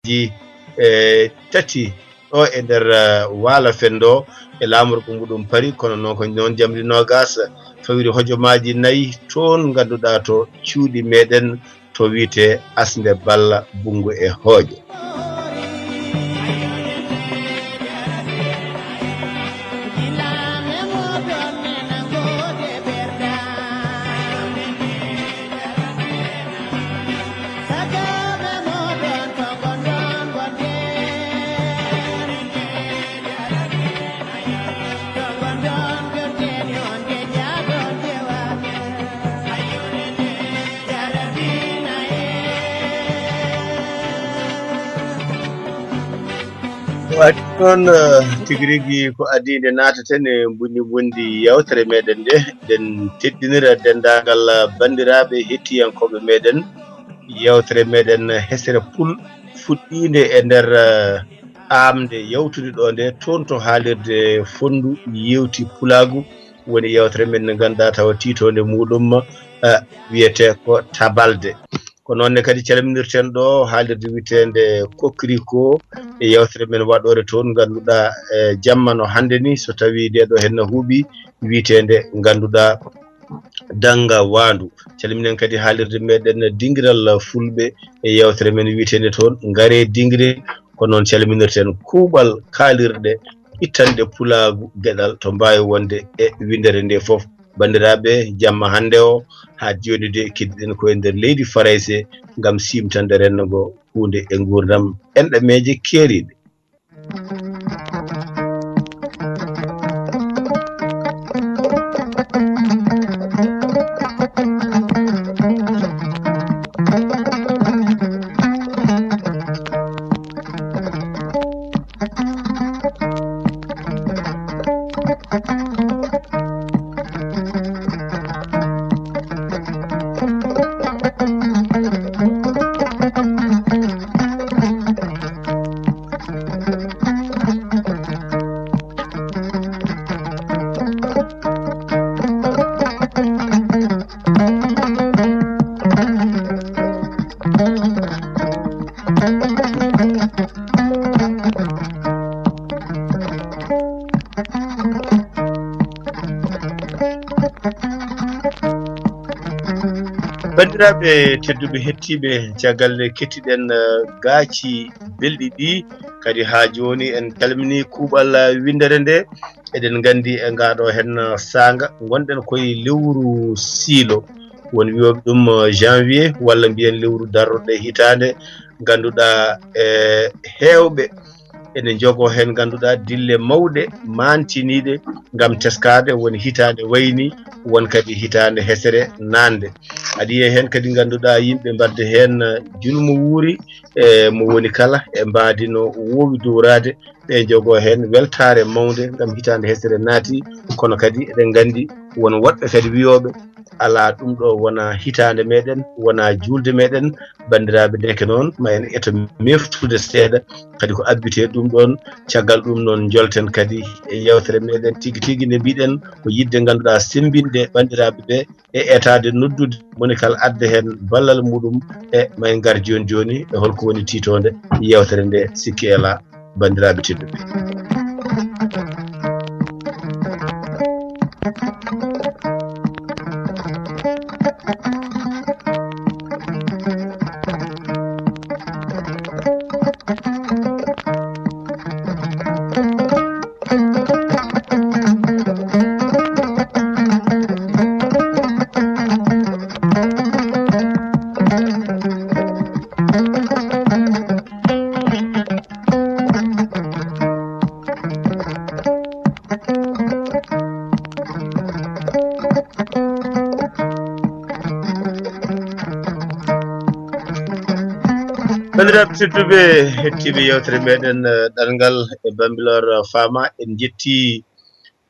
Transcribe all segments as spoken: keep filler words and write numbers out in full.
e tati ɗo e nder, eh, waalo fenndo e laamorgo muɗum Paris, kono noon ko noon jamdi noogas fawiri hojomaaji nayi toon ngannduɗaa to cuuɗi meɗen to wiyetee Asnde Balla Bunngu e Hooƴe. Waɗi noon, eh, tigi rigi ko adii nde naataten e mbunndi mbunndi yewtere meɗen nde, eɗen teddinira denndaangal, eh, banndiraaɓe hettiyankooɓe meɗen yewtere meɗen hesere pul fuɗɗiinde e nder, eh, aamde yawtude ɗo nde toon to haalirde Fonndu Yewti Pulaagu, woni yewtere men nde ngannduɗaa tawa tiitoonde muɗum, eh, wiyetee ko Tabalde. Ko noon ne kadi calminirten ɗo haalirde wiyeteende Kokriko e yewtere men waɗoore toon ngannduɗaa, eh, jamma no hannde ni so tawii nde ɗo heen no huuɓi wiyeteende ngannduɗaa Dannga Waandu. Calminen kadi haalirde meɗen dingiral fulɓe e yewtere men wiyeteende toon Ngare Dingre. Ko noon calminirten kuuɓal kaalirɗe ittanɗe pulaagu geɗal to mbaawi wonde e winndere nde fof. Banndiraaɓe, jamma hannde o haa jooni de keddiɗen ko e nder leydi Farayse ngam siimtande renndo ngo huunde e nguurndam enɗameeje keeriiɗe. Banndiraaɓe tedduɓe hettiiɓe, caggal nde kettiɗen, eh, gaaci belɗi ɗi, kadi haa jooni en calminii kuuɓal, eh, winndere nde. Eɗen nganndi e ngaɗo heen, eh, saanga, ngonɗen koye lewru siilo, won wiyooɓe ɗum, eh, janvier, walla mbiyen lewru darorɗe hitaande, ngannduɗaa, eh, heewɓe ene njogoo heen, ngannduɗaa, dille mawɗe maantiniiɗe ngam teskaade won hitaande wayni, won kadi hitaande hesere naatnde. Aɗa yiya heen kadi, ngannduɗaa, yimɓe mbaɗde heen, eh, julmo wuuri, e mo woni kala e mbaadi no woowi dowraade, ɓe njogoo heen weltaare mawnde ngam hitaande hesere naati, kono kadi eɗen nganndi won woɗɓe kadi wiyooɓe alaa, ɗum ɗo wonaa hitaande meɗen, wonaa juulde meɗen. Banndiraaɓe, ndeke noon ma en eto meftude seeɗa, kadi ko abbitee ɗum ɗoon. Caggal ɗum noon njolten kadi e yewtere meɗen tigi tigi nde mbiɗen ko yiɗde, ngannduɗaa, semmbinde banndiraaɓe ɓe e etaade noddude moni kala adda heen ballal muɗum. E ma en ngar jooni jooni e holko woni tiitoonde yewtere nde, sikki e alaa, banndiraaɓe tedduɓe. Banndiraaɓe tedduɓe, hettiiɓe yewtere meɗen, eh, ɗanngal e Bambilor, eh, Faama, en njetti,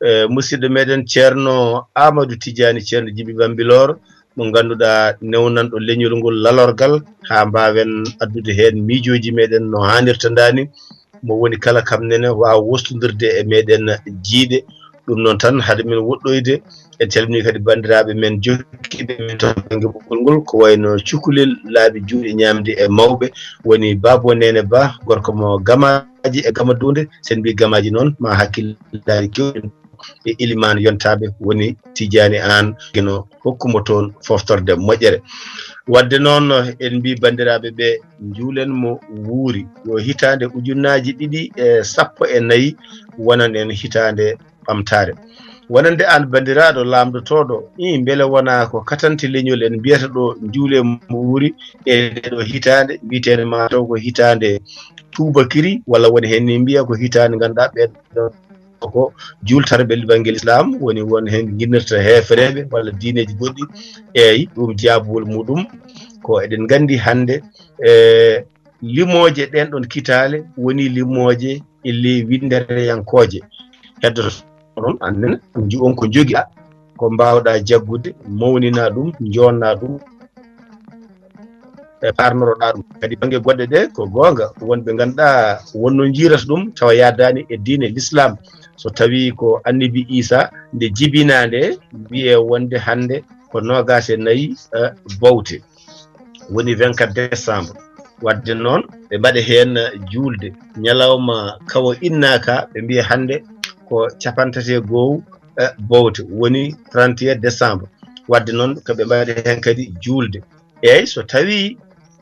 eh, musidɗo meɗen Ceerno Amadou Tidiani, Ceerno Jibi Bambilor, mo ngannduɗaa newnanɗo leñol ngol lalorgal, haa mbaawen addude heen miijooji meɗen no haanirta ndaani. Mo woni kala kam nene waawa wostondirde e meɗen jiiɗe. Ɗum noon tan, hade men woɗɗoyde, En calminii kadi banndiraaɓe men jokkiiɓe men to bannge ɓoggol ngol, ko wayno cukalel laabi juuɗe ñaamde e mawɓe, woni Baabo Neene Ba, gorko mo Gamaaji e Gamaduunde. So en mbii Gamaaji noon, ma hakkillaaji keewɗi e ilimaan yontaaɓe, woni Tijaani Aan, Geno, hokku mo toon foftorde moƴƴere. Wadde noon, en mbii banndiraaɓe ɓe, njuulen mo wuuri, yo hitaande ujunnaaji ɗiɗi e sappo e nayi wonan en hitaande ɓamtaare. Wonande aan banndiraaɗo laamndotooɗo, ii, mbele wonaa ko katante leñol en mbiyata ɗo njuulee mo wuuri e ndee ɗo hitaande, wiyeteende maa taw ko hitaande tuubakiri, walla woni heen ni mbiya ko hitaande ngannduɗaa ɓeen ɗo ko juultarɓe bannge lislaam, woni won heen nginnirta heefereeɓe walla diineeji goɗɗi. Eeyi, ɗum jaabawol muɗum ko eɗen nganndi hannde, e limooje ɗeen ɗoon kitaale woni limooje e ley winndereyankooje. Heddoto noon, annen, on njo-, on ko njogiɗaa, ko mbaawɗaa jaggude, mawninaa ɗum, njoonnaa ɗum, e paarnoroɗaa ɗum. Kadi bannge goɗɗe ɗe, ko goonga, wonɓe ngannduɗaa wonno njiirata ɗum, tawa yaadaani e diine lislaam. So tawii ko Annabi Iisaa nde jibinaa nde, wiyee wonde hannde ko noogaas e nayi, eh, bowte, woni vingt-quatre décembre. Wadde noon, ɓe mbaɗa heen juulde. Ñalawma kawo innaaka, ɓe mbiya hannde ko capantati e goow, eh, bowte, woni trente et un décembre. Wadde noon, ko ɓe mbaɗa heen kadi juulde. Eey, so tawii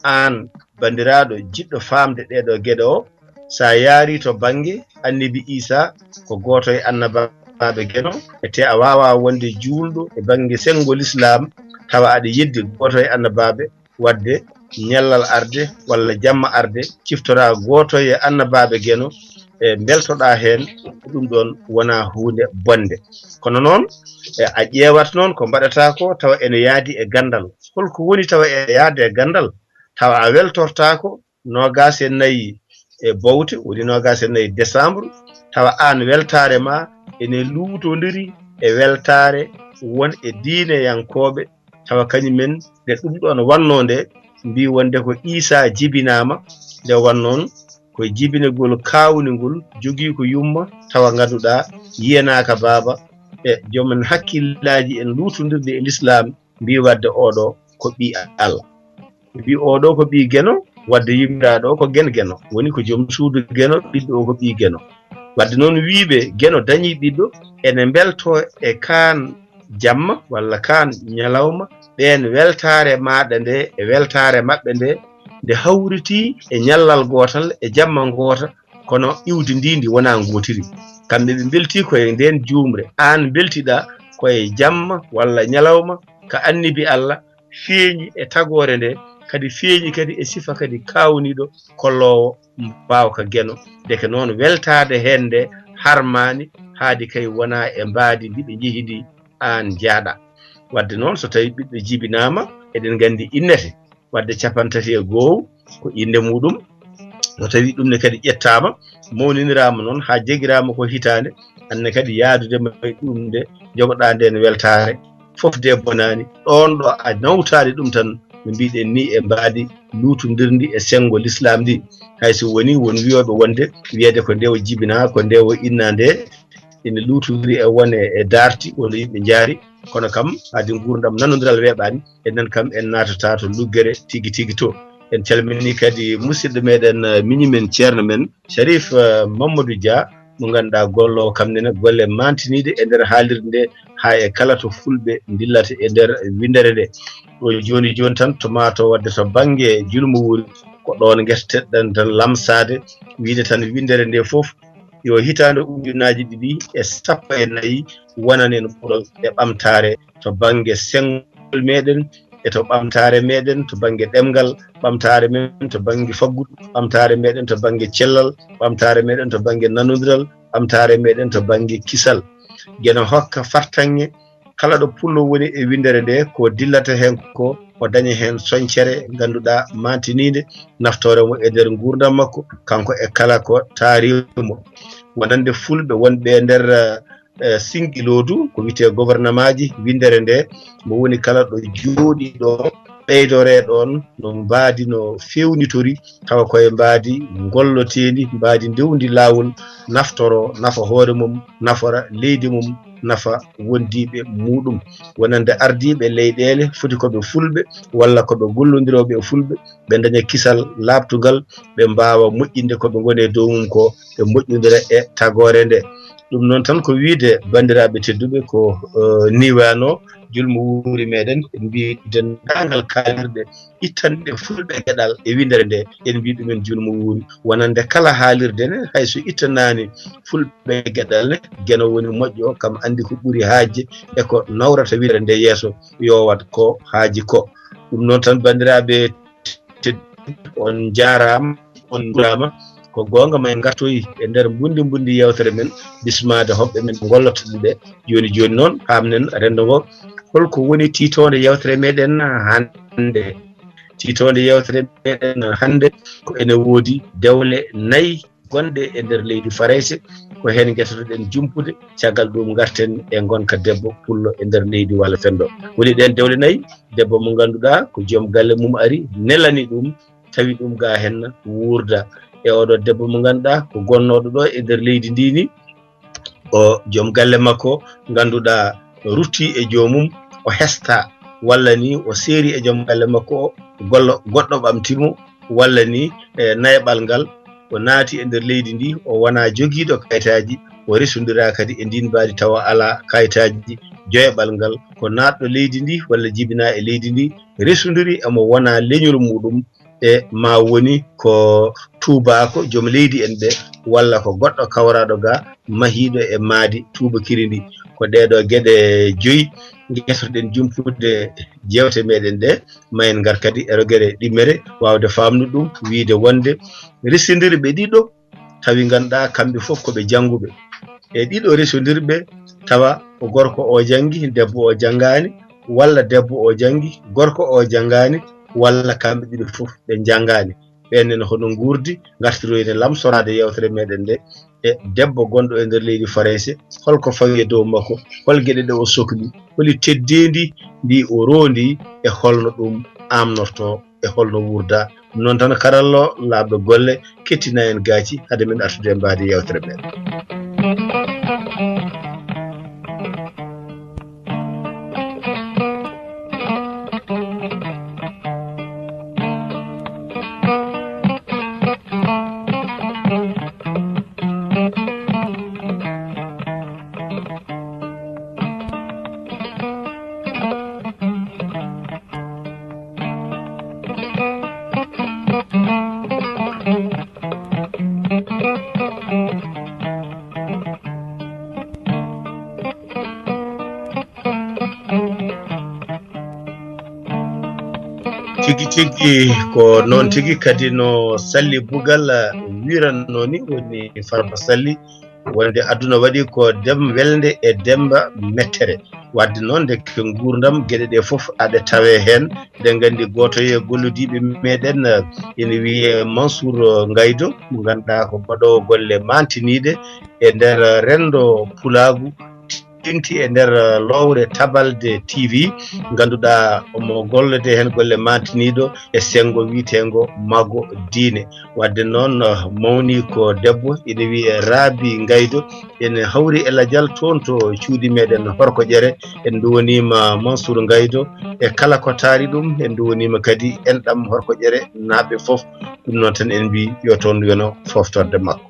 aan banndiraaɗo jiɗɗo faamde ɗee ɗoo geɗe o, so a yaarii to bannge Annabi Iisaa, ko gooto e annabaaɓe Geno, e te a waawaa wonde juulɗo e bannge senngo lislaam, tawa aɗa yeddi gooto e annabaaɓe, wadde ñallal arde walla jamma arde, ciftoraa gooto e annabaaɓe Geno, e mbeltoɗaa heen, ɗum ɗoon wonaa huunde bonnde. Kono noon, e a ƴeewat noon ko mbaɗataa ko, tawa ene yaadi e ganndal. Holko woni tawa e yaade e ganndal? Tawa a weltortaako noogaas e nayi e bowte, woni noogaas e nayi décembre, tawa aan weltaare ma ene luutondiri e weltaare won e diineyankooɓe, tawa kañum en nde ɗum ɗoon wannoo nde, mbii wonde ko Iisaa jibinaama, nde wannoon ko e jibinagol kaawningol, jogii ko yumma, tawa ngannduɗaa yiyanaaka baaba, e joom en hakkillaaji en luutondirde e lislaam, mbii wadde oo ɗoo ko ɓii Allah. Mbii oo ɗoo ko ɓii Geno, wadde yummiraaɗo o ko Gen Geno, woni ko joom suudu Geno, ɓiɗɗo o ko ɓii Geno. Wadde noon, wiiɓe Geno dañii ɓiɗɗo, ene mbeltoo e kaan jamma walla kaan ñalawma, ɓeen weltaare maaɗa nde e weltaare maɓɓe nde, nde hawritii e ñallal gootal e jamma ngoota, kono iwdi ndi ndi wonaa ngootiri. Kamɓe ɓe mbeltii ko e ndeen juumre, aan mbeltiɗaa ko e jamma walla ñalawma ka Annabi Allah feeñi e tagoore nde, kadi feeñi kadi e sifa kadi kaawniiɗo kolloowo mbaawka Geno. Ndeke noon, weltaade heen nde harmaani, haadi kay wonaa e mbaadi ndi ɓe njehi ndi aan njaaɗaa. Wadde noon, so tawii ɓiɗɗo jibinaama, eɗen nganndi innete. Wadde cappanɗe tati e goow ko innde muɗum. So tawii ɗum ne kadi ƴettaama, mawniniraama noon haa jagiraama ko hitaande, aan ne kadi yaadude ma e ɗum nde njogoɗaa ndeen weltaare, fof de bonaani. Ɗoon ɗo a nawtaade ɗum tan, no mbiɗen ni, e mbaadi luutondirndi e senngo lislaam ndi. Hay so wonii won wiyooɓe wonde wiyeede ko nde o jibinaa, ko nde o innaa nde, ene luutondiri e wone e daarti, wano yimɓe njaari. Kono kam, haade nguurndam nanondiral weeɓaani, enen kam en naatataa to luggere tigi tigi to. En calminii kadi musidɗo meɗen, eh, miñi men, ceerno men, Sharif, eh, Mamadou Dia, mo ngannduɗaa golloowo kam nene golle maantiniiɗe e nder haalirde nde, haa e kala to fulɓe ndillata e nder winndere nde. Ɗo jooni jooni tan, to maa to waɗde to bannge Julmo Wuuri, ko ɗoon ngeteɗen tan lamsaade, wiide tan winndere nde fof, yo hitaande ujunnaaji ɗiɗi e sappo e nayi wonan en ɓuro e ɓamtaare to bannge senngol meɗen, e to ɓamtaare meɗen to bannge ɗemngal, ɓamtaare meɗen to bannge faggudu, ɓamtaare meɗen to bannge cellal, ɓamtaare meɗen to bannge nanondiral, ɓamtaare meɗen to bannge kisal. Geno hokka fartaŋŋe kala ɗo pullo woni e winndere nde, ko dillata heen ko, o daña heen soñcere ngannduɗaa maantiniinde, naftoore mo e nder nguurndam makko, kanko e kala ko taari mo. Wonande fulɓe wonɓe e nder, eh, sinqiloodu, ko wiyetee gouvernement ji, winndere nde, mo woni kala ɗo jooɗii ɗo, ɓeydoree ɗoon no mbaadi no feewnitori, tawa koye mbaadi ngolloteendi, mbaadi ndewndi laawol, naftoro, nafa hoore mum, nafora leydi mum, nafa wondiiɓe muuɗum, wonande ardiiɓe leyɗeele foti ko ɓe fulɓe walla ko ɓe gollondirooɓe e fulɓe, ɓe ndaña kisal laaɓtungal, ɓe mbaawa moƴƴinde ko ɓe ngoni e dow mum ko, ɓe moƴƴondira e tagoore nde. Ɗum noon tan ko wiyde, banndiraaɓe tedduɓe, ko, eh, nii waano julmo wuuri meɗen, en mbiyi denndaangal kaalirɗe ittanɗe fulɓe geɗal e winndere nde, en mbiyi ɗumen julmo wuuri. Wonande kala haalirde ne, hay so ittanaani fulɓe geɗal ne, Geno woni moƴƴo, kam anndi ko ɓuri haajde e ko nawrata winndere nde yeeso, yowat ko haaji ko. Ɗum noon tan, banndiraaɓe tedduɓe, on njaaraama, on njuuraama. Ko goonga, ma en ngartoy e nder mbundi mbundi yeewtere men, bismaade hoɓɓe men ngollotooɓe ɓe. Jooni jooni noon, paamnen renndo ngo, holko woni tiitoonde yeewtere meɗen hannde? Tiitoonde yeewtere meɗen hannde ko ene woodi dewle nayi gonɗe e nder leydi Farayse, ko heen ngetotoɗen jumpude. Caggal ɗum, ngarten e ngonka debbo pullo e nder leydi Walo Fenndo. Woni ɗeen dewle nayi, debbo mo ngannduɗaa ko joom galle mum ari, nelani ɗum, tawi ɗum ga heen wuurda. E oɗo debbo mo ngannduɗaa ko gonnooɗo ɗo e nder leydi ndi ni, o joom galle makko ngannduɗaa rutti e joomum, o hesta, walla ni o seeri e joom galle makko o, golla goɗɗo ɓamti mo, walla ni e nayaɓal ngal o naati e nder leydi ndi, o wona jogiiɗo kayitaaji, o resondira kadi e ndin mbaadi tawa alaa kayitaaji, joyaɓal ngal ko naatɗo leydi ndi walla jibina e leydi ndi, resondiri e mo wona leñol muɗum, e ma woni ko tuubaako joom leydi en ɓe, walla ko goɗɗo kawraaɗo ga mahiiɗo e maadi tuubakiri ndi. Ko ɗeeɗo geɗe joyi ngetotoɗen jumpude jeewte meɗen ɗe, ma en ngar kadi e rogere ɗimmere, waawde faamnude ɗum, wiyde wonde resondirɓe ɗiɗo tawi ngannduɗaa kamɓe fof ko ɓe jannguɓe. E ɗiɗo resondirɓe tawa ko gorko o janngi, debbo o janngaani, walla debbo o janngi, gorko o janngaani, walla kamɓe ɗiɗo fof ɓe njanngaani. Ɓeen ne hono nguurdi, ngartiroyde lamsoraade yeewtere meɗen nde, e debbo gonɗo e nder leydi Farayse, holko fawi e dow makko, hol geɗe ɗe o sokli, holi teddeendi ndi o roondi, e holno ɗum amnorto, e holno wuurda. Ɗum noon tan, karallo laaɓɗo golle, kettina en gaaci hade men artude e mbaadi yeewtere meɗen. Tigi tigi, ko noon tigi. Kadi no Salli Bugal wiranno ni, woni Farba Salli, wonde aduna waɗi ko dem welnde e demba mettere. Wadde noon, nde ke nguurndam, geɗe ɗe fof aɗe tawe heen. Eɗen nganndi gooto e gollodiiɓe meɗen, eh, ene wiyee Mansour Ngaydo, mo ngannduɗaa ko baɗoowo golle mantiniiɗe e nder renndo pulaagu, teeŋti e nder, eh, lowre Tabalde T V, ngannduɗaa omo gollodee heen golle mantiniiɗo e senngo wiyeteengo Mago Diine. Wadde noon, eh, mawni ko debbo, ene wiyee Raabi Ngaydo, ene hawri e lajal toon to cuuɗi meɗen Horko Ƴere. En nduwaniima Mansour Ngaydo e kala ko taari ɗum, en nduwaniima kadi enɗam Horko Ƴere naaɓe fof. Ɗum noon tan en mbii yo toon yono foftorde makko.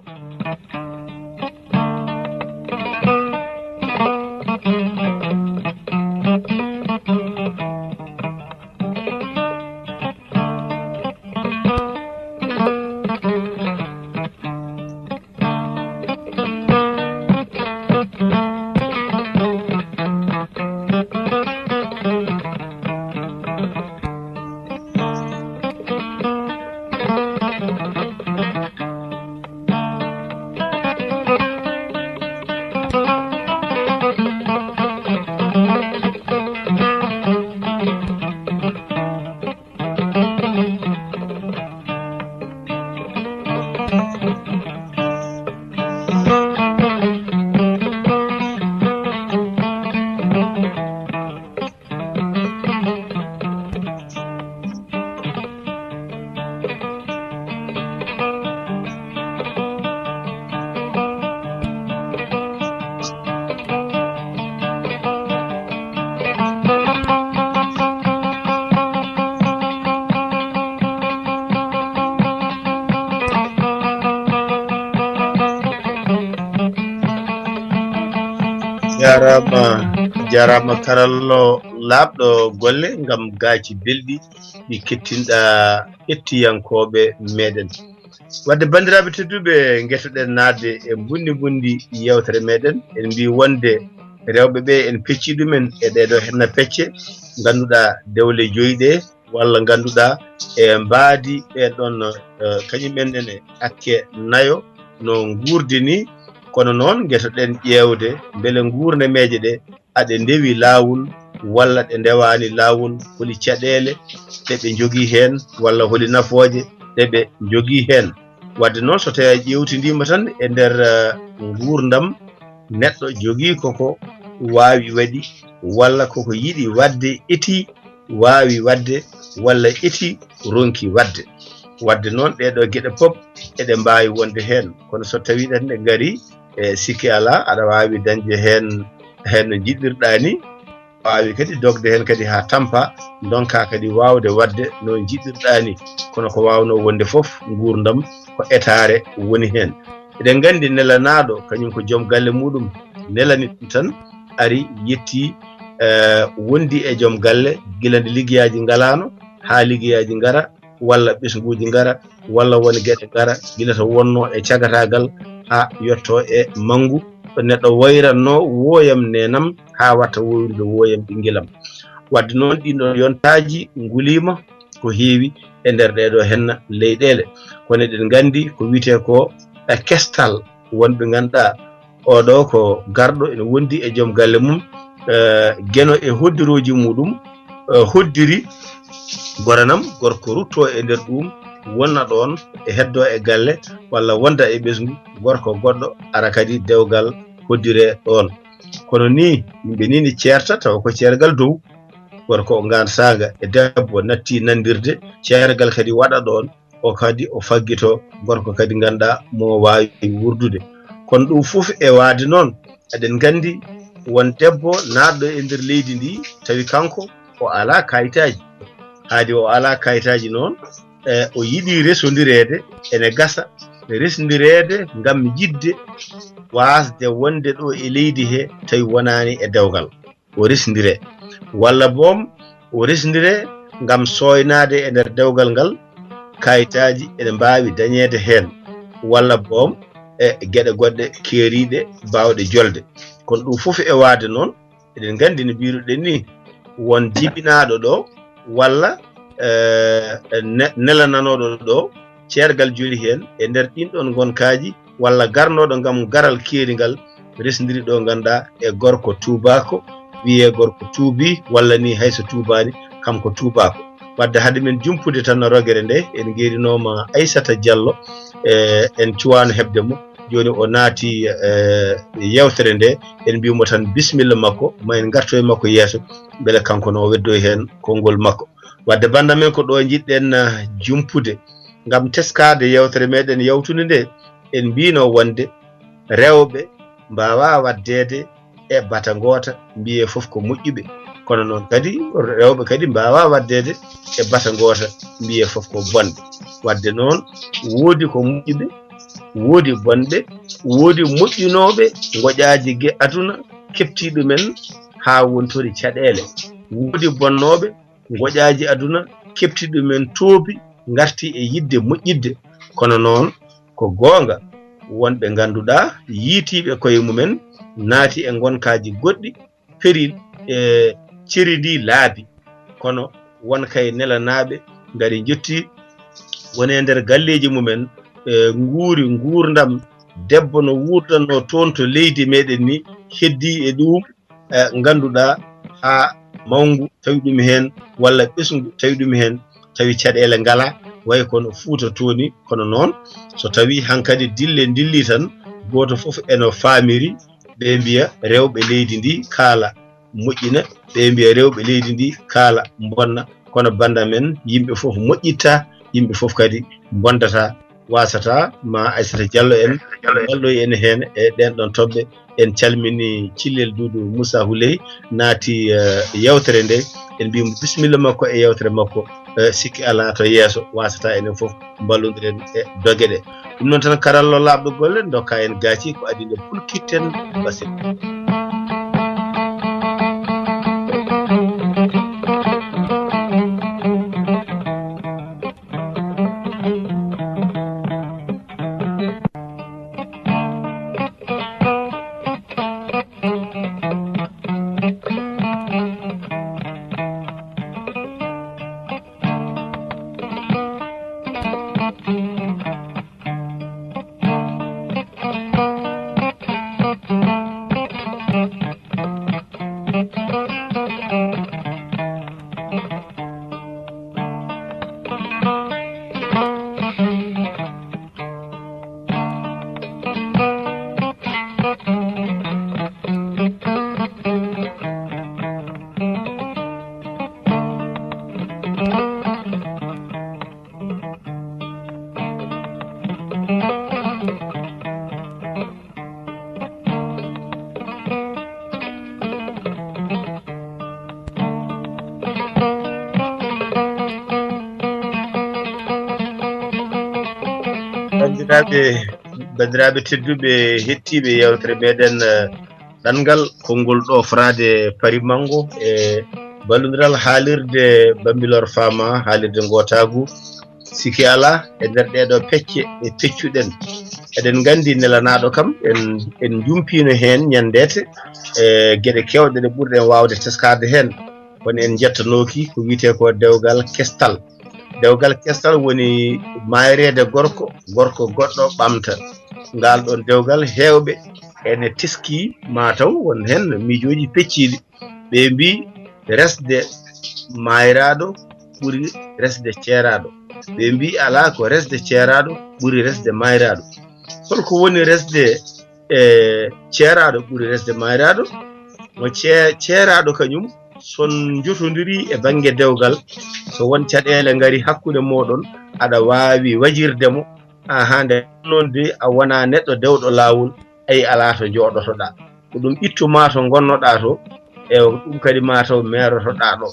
Jarama, jarama karallo laaɓɗo golle ngam gaaci belɗi ɗi kettinɗa hettiyankooɓe meɗen. Wadde, banndiraaɓe tedduɓe, ngetoɗen naatde e mbundi mbundi yewtere meɗen. En mbi wonde rewɓe ɓe en pecci ɗumen e ɗeɗo henna pecce, ngannduɗa dewle joyi ɗe, walla ngannduɗa e mbaadi ɓe ɗon, eh, kañum en nene hakke nayo no nguurdi ni. Kono noon, ngetoɗen ƴeewde mbele nguurnemeeje ɗe aɗe ndewi laawol walla ɗe ndewaani laawol, holi caɗeele ɗe ɓe njogii heen walla holi nafooje ɗe ɓe njogii heen. Wadde noon, so tawii a ƴeewtindiima tan e nder, eh, nguurndam neɗɗo, jogii koko waawi waɗi walla koko yiɗi waɗde, eti waawi waɗde walla eti ronki waɗde. Wadde noon, ɗee ɗoo geɗe pop eɗe mbaawi wonde heen, kono so tawii ɗen ɗe ngari, e sikki alaa, aɗa waawi dañde heen, heen no njiɗirɗaa ni, waawi kadi dogde heen kadi haa tampa, ndonka kadi waawde waɗde no njiɗirɗaa ni. Kono ko waawnoo wonde fof, nguurndam ko etaare woni heen. Eɗen nganndi nelanaaɗo, kañum ko joom galle muɗum, nelani ɗum tan, ari, yetti, eh, wondi e joom galle, gila nde liggeyaaji ngalaano haa liggeyaaji ngara, walla ɓesnguuji ngara, walla won geɗe ngara, gila to wonnoo e cagataagal haa yottoo e manngu, ɗo neɗɗo woyratnoo wooyam neenam haa watta woyrude wooyam ɓinngelam. Wadde noon, ɗiin ɗoon yontaaji nguliima ko heewi e nder ɗee ɗoo henna leyɗeele. Kono eɗen nganndi ko wiyetee ko e kestal, won ɓe ngannduɗaa, oɗo ko garɗo ene wondi e joom galle mum, eh, Geno e hoddirooji muɗum, eh, hoddiri goranam, gorko rutto e nder ɗum, wonna ɗoon e heddo e galle, walla wonda e ɓesngu, gorko goɗɗo ara kadi dewgal hoddire ɗoon. Kono ni, yimɓe ni ne ceerta tawa ko ceergal dow, gorko o ngansaga e debbo natti nandirde, ceergal kadi waɗa ɗoon, o kadi o faggito gorko kadi ngannduɗaa mo waawi wurdude. Kono ɗum fof e waade noon, eɗen nganndi won debbo naatɗo e nder leydi ndi, tawi kanko o alaa kayitaaji. Haadi o alaa kayitaaji noon, e, o yiɗi resondireede, ene gasa resondireede ngam yiɗde waasde wonde ɗo e leydi he, tawi wonaani e dewgal. O resndire, walla boom o resndire ngam sooynaade e nder dewgal ngal, kayitaaji ene mbaawi dañeede heen, walla boom e geɗe goɗɗe keeriiɗe baawɗe jolde. Kono ɗum fof e waade noon, eɗen nganndi no mbiiruɗen ni, won jibinaaɗo ɗo, walla, eh, ne-, nelananooɗo ɗo, ceergal joli heen e nder ɗin ɗon ngonkaaji, walla garnooɗo ngam garal keeri ngal, resndiri ɗo ngannduɗaa e gorko tuubaako, wiyee gorko tuubi, walla ni hay so tuubaani, kam ko tuubaako. Wadde hade men jumpude tan rogere nde, en ngeerinooma Aissata Diallo, e, en cuwaano heɓde mo. Jooni o naati, e, yewtere nde, en mbiyi mo tan bisimilla makko, ma en ngarto e makko yeeso, mbele kanko no o weddo heen konngol makko. Wadde bannda men ko ɗo njiɗɗen, eh, jumpude. Ngam teskaade yewtere meɗen yawtunde nde, en mbino wonde rewɓe mbaawa waɗdeede e bata ngoota, mbiyee fof ko moƴƴuɓe. Kono noon kadi, rewɓe kadi mbaawa waɗdeede e bata ngoota, mbiyee fof ko bonɓe. Wadde noon, woodi ko moƴƴuɓe, woodi bonɓe, woodi moƴƴunooɓe ngoƴaaji ge aduna, keɓti ɗumen haa wontori caɗeele. Woodi bonnooɓe ngoƴaaji aduna, keɓti ɗumen toobi, ngarti e yiɗde moƴƴidde. Kono noon, ko goonga, won ɓe ngannduɗaa, yiitiiɓe koye mumen, naati e ngonkaaji goɗɗi, peri, e ceri ndi laabi. Kono won kay nelanaaɓe ngari njotti, woni e nder galleeji mumen, e nguuri nguurndam debbo no wuurdanno toon to leydi meɗen ni, heddi e ɗum, e ngannduɗaa haa mawngu tawi ɗum heen, walla ɓesngu tawi ɗum heen, tawi caɗeele ngalaa, way kono Fuuta tooni. Kono noon, so tawii hankadi dille ndilli tan, gooto fof eno faamiri, ɓe mbiya rewɓe leydi ndi kaala moƴƴina, ɓe mbiya rewɓe leydi ndi kaala mbonna. Kono bannda men, yimɓe fof moƴƴitta, yimɓe fof kadi mbondata. Wasata ma Aissata Diallo en walloy en heen e ɗen ɗon toɓɓe. En calmini Cillel Duudu Moussa Houley, naati, eh, yewtere nde. En mbiyi mo bisimilla makko e yewtere makko. Eh, sikki alaa, to yeeso wasata enen fof mballondiren e doge ɗe. Ɗum noon tan, karallo laaɓɗo golle, ndokka en gaaci ko adii nde pulkitten basel. Bandiraɓe, bandiraɓe tedduɓe, hettiɓe yewtere meɗen, eh, ɗanngal konngol ɗo fraade Paris Mango e ballodiral haalirde Bambilor Fama, haalirde ngootagu. Siki ala e nder ɗeɗo pecce e peccuɗen, eɗen nganndi nelanaɗo kam en, en jumpino heen ñanndete e geɗe kewɗe ɗe ɓurɗen waawde teskaade heen. Kono en njettanooki ko wiyetee ko dewgal kestal. Dewgal kestal woni maayreede gorko, gorko goɗɗo ɓamta. Ngal ɗon dewgal heewɓe ene teski, ma taw won heen miijooji pecciiɗi. Ɓe mbi resde maayraɗo ɓuri resde ceeraɗo. Ɓe mbi ala, ko resde ceeraɗo ɓuri resde maayraɗo. Holko woni resde e ceeraɗo ɓuri resde maayraɗo? Mo ce-, ceeraɗo kañum, son jotondiri e bannge dewgal, so won caɗeele ngari hakkunde moɗon, aɗa waawi wajirde mo. Aha, nde noon de a wona neɗɗo dewɗo laawol, ayi, ala to jooɗotoɗa. Ko ɗum ittu ma to ngonnoɗa to, e ɗum kadi ma taw merotoɗa ɗo.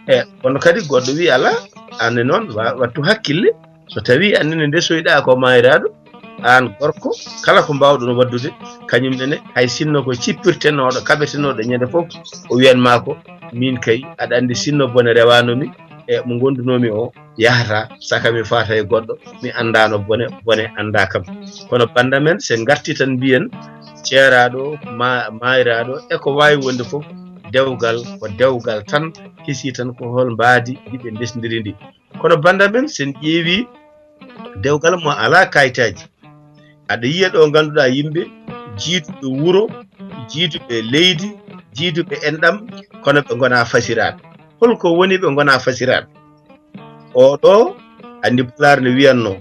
E kono kadi goɗɗo wi ala, anne noon wa-, wattu hakkille. So tawi anne ne ndesoyɗa ko maayraɗo, aan gorko, kala ko mbawɗon waddude, kañum nene, hay sinno ko cippirtenoɗo, kaɓetenoɗo ñande fof, o wiyan ma ko, min kay, aɗa anndi sinno bone rewanomi, e mo gondunomi o yahata, saka mi fata e goɗɗo, mi anndano bone, bone annda kam. Kono banda men, se ngarti tan mbiyen, ceeraɗo, ma-, maayraɗo, e ko wawi wonde fof, dewgal ko dewgal tan, hisi tan ko hol mbaadi ndi ɓe ndesdiri ndi. Kono banda men, sen ƴeewi dewgal mo ala kayitaji, aɗa yiya ɗo ngannduɗa yimɓe jiiduɓe wuro, jiiduɓe leydi, jiiduɓe enɗam, kono ɓe ngona fasiraɓe. Holko woni ɓe ngona fasiraɓe? Oɗo, anndi Pulaar ne wiyanno,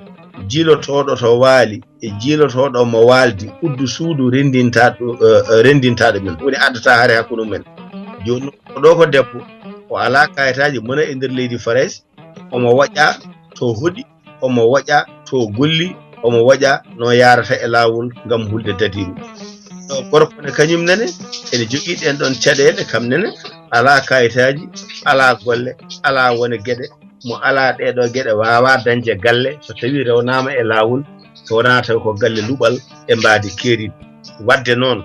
jiilotoɗo to waali e jiilotoɗo mo waaldi, uddu suudu rendintaɗo, eh, eh, rendintaɗo men. Woni addata hare hakkunde mumen. Joni oɗo ko debbo, o ala kayitaji, mona e nder leydi Farayse, omo waƴa to hoɗi, omo waƴa to golli, omo waƴa no yarata e laawol ngam hulde dadiiru. Ɗo gorko ne kañum nene ene jogii ɗen ɗon caɗeele, kam nene ala kayitaji, ala golle, ala wone geɗe, mo ala ɗeɗo geɗe wawa dañde galle so tawi rewnama e laawol, so wona tawi ko galle luɓal e mbaadi keeriɗi. Wadde noon,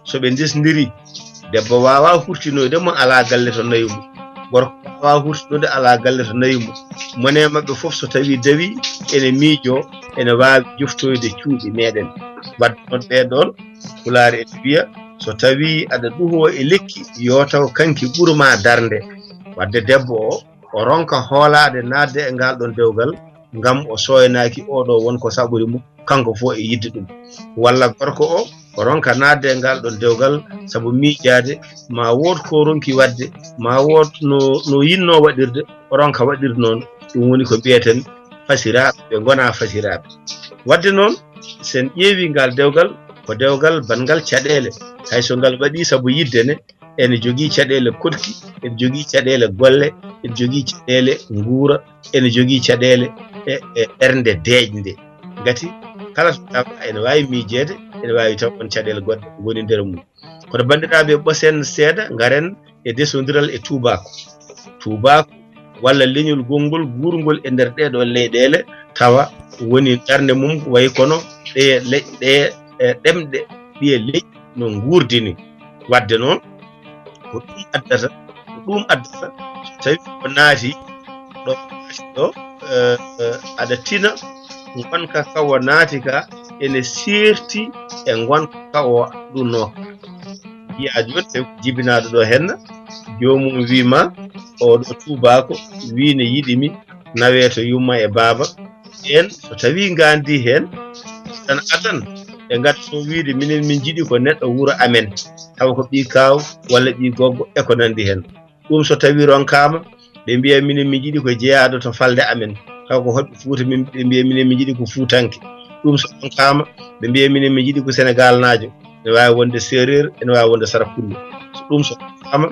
so ɓe ndesdiri, debbo wawa hurtinoyde mo ala galle to nayu mum, gorko wawa hurtinoyde ala galle to nayu mum. Mone maɓɓe fof so tawi dawi, ene miijo, ene wawi joftoyde cuuɗi meɗen. Wadde noon ɓe ɗon, Pulaar ene wiya, so tawi aɗa ɗuho e lekki, yo taw kanki ɓurma darnde. Wadde debbo o, o ronka hoolaade naatde e ngal ɗon dewgal, ngam o soynaaki oɗo won ko saɓori mo, kanko fof e yidde ɗum. Walla gorko o, o ronka naatde e ngal ɗon dewgal, sabu miijaade ma wood ko ronki waɗde, ma wood no, no yinno waɗirde, o ronka waɗirde noon. Ɗum woni ko mbiyeten fasiraaɓe, ɓe ngona fasiraaɓe. Wadde noon, sen ƴeewi ngal dewgal, ko dewgal banngal caɗeele. Hay so ngal waɗi sabu yidde ne, ene jogii caɗeele koɗki, ene jogii caɗeele golle, ene jogii caɗeele nguura, ene jogii caɗeele e, e ɓernde deeƴnde. Ngati kala to tawa ene waawi miijeede, ene waawi taw on caɗeele goɗɗe ngoni nder mum. Kono banndiraaɓe, ɓosen seeɗa, ngaren e desondiral e tuubaako. Tuubaako walla leñol gonngol guurngol e nder ɗeɗo leyɗeele, tawa woni darnde mum wayi kono ɗe leƴ-, ɗe, e, ɗemɗe ɗiye leƴƴi no nguurdini. Wadde noon, ko ɗum addata, ko ɗum addata, so tawi o naati ɗo, ɗo, eh, eh, aɗa tina ngonka ka o naati ka ene seerti e ngonka ka o ɗunno. Yiya jooni tawi ko jibinaaɗo ɗo henna, joomum wii ma, oɗo tuubaako wii ne yiɗi mi, nawee to yumma e baaba. Ɓeen so tawii ngaandi heen, tan adan ɓe ngadda so wiide minen min njiɗi ko neɗɗo wuro amen, tawa ko ɓii kaaw walla ɓii goggo e ko nanndi heen. Ɗum so tawii ronkaama, ɓe mbiya minen min njiɗi ko jeyaaɗo to falde amen, tawa ko hoɗɓe Fuuta, min, ɓe mbiya minen min njiɗi ko Fuutanke. Ɗum so ronkaama, ɓe mbiya minen min njiɗi ko Senegaalnaajo, ene waawi wonde Seereer, ene waawi wonde Sarakulle. So ɗum so ronkaama,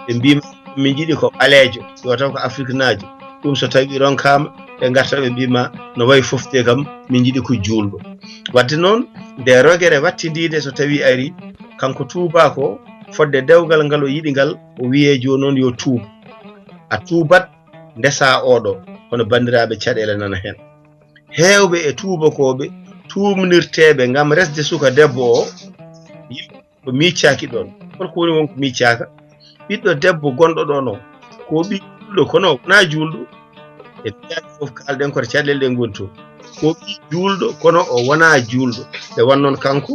ɓe mbiima min njiɗi ko ɓaleejo, yo taw ko Afriknaajo. Ɗum so tawii ronkaama, ɓe ngarta ɓe mbiima no wayi fofte kam, min njiɗi ko juulɗo. Wadde noon, nde rogere wattindiinde so tawii ari, kanko tuubaako o, fodde dewgal ngal o yiɗi ngal, o wiyee jooni noon yo tuub. A tuubat, ndesaa oɗo, kono banndiraaɓe caɗeele nana heen. Heewɓe e tuubakooɓe tuumnirteeɓe ngam resde suka debbo o, yimɓe ko miccaaki ɗoon. Holko woni won ko miccaaka? Ɓiɗɗo debbo gonɗo ɗoon o, ko ɓiy juulɗo, kono o wonaa juulɗo. E piyaji fof kaalɗen koto caɗeele ɗe ngoni toon. Ko ɓiy juulɗo, kono o wonaa juulɗo. Nde won noon kanko,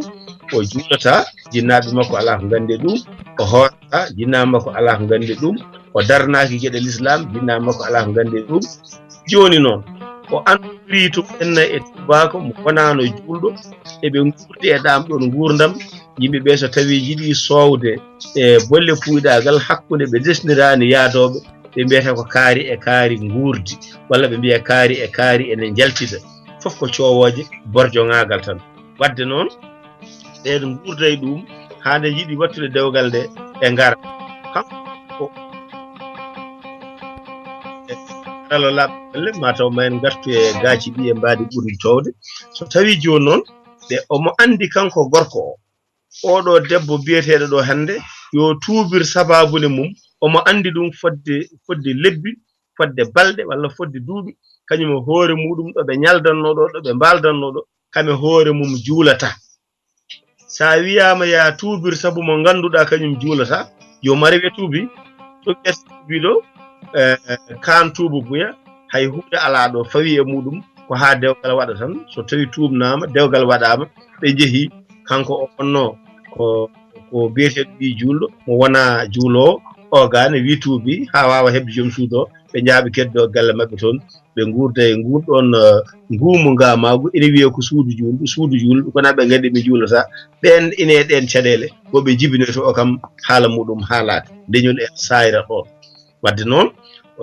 o juulataa, jinnaaɓe makko alaa ko nganndi e ɗum, o hoorataa, jinnaaɓe makko alaa ko nganndi e ɗum, o darnaaki geɗe lislaam, jinnaaɓe makko alaa ko nganndi e ɗum. Jooni noon, o anndori to enna e tubaako mo wonaano juulɗo, eɓe nguurdi e ɗaam ɗoon nguurndam, yimɓe ɓee so tawii njiɗii soowde e bolle puuyɗaagal hakkunde ɓe ndesniraani yaadooɓe, ɓe mbiyata ko kaari e kaari nguurdi, walla ɓe mbiya kaari e kaari ene njaltida. Fof ko coowooje borjogaagal tan. Waɗde noon, ɓeen nguurda e ɗum, haa nde njiɗi waɗtude dewgal nde, ɓe ngara. Kanko ko e karallalaaɓe golle, maa taw ma en ngartu e gaaci ɗi e mbaadi ɓurndi toowde. So tawii jooni noon, ɓe omo anndi kanko gorko o, oɗo debbo biyeteeɗo ɗo hannde, yo tuubir sabaabu nde mum, omo anndi ɗum fodde, fodde lebbi, fodde balɗe walla fodde duuɓi, kañum e hoore muɗum ɗo ɓe ñaldanno ɗo, ɗo ɓe mbaaldanno ɗo, kam e hoore mum juulata. So a wiyaama ya tuubir sabu mo ngannduɗaa kañum juulata, yo mare wiya tuubi, to wiyata tuubi ɗo, eh, kaan tuubu buya, hay huunde alaa ɗo fawi e muɗum, ko haa dewgal waɗa tan. So tawi tuubnaama, dewgal waɗaama, ɓe njehi, kanko o wonno ko, ko biyeteeɗo ɓii juulɗo, mo wonaa juuloowo, o gaane wi tuubi, haa waawa heɓde joom suudu o, ɓe njaha ɓe keddo galle maɓɓe toon, ɓe nguurda e nguun ɗoon, eh, nguumu ngaamaagu, ene wiyee ko suudu juulɗo, suudu juulɗo, kono ɓe nganndi ɓe juulata, ɓeen ine e ɗeen caɗeele, wo ɓe jibinoyto o kam haala muɗum haalaade, leñol en saayra ɗoon. Waɗde noon,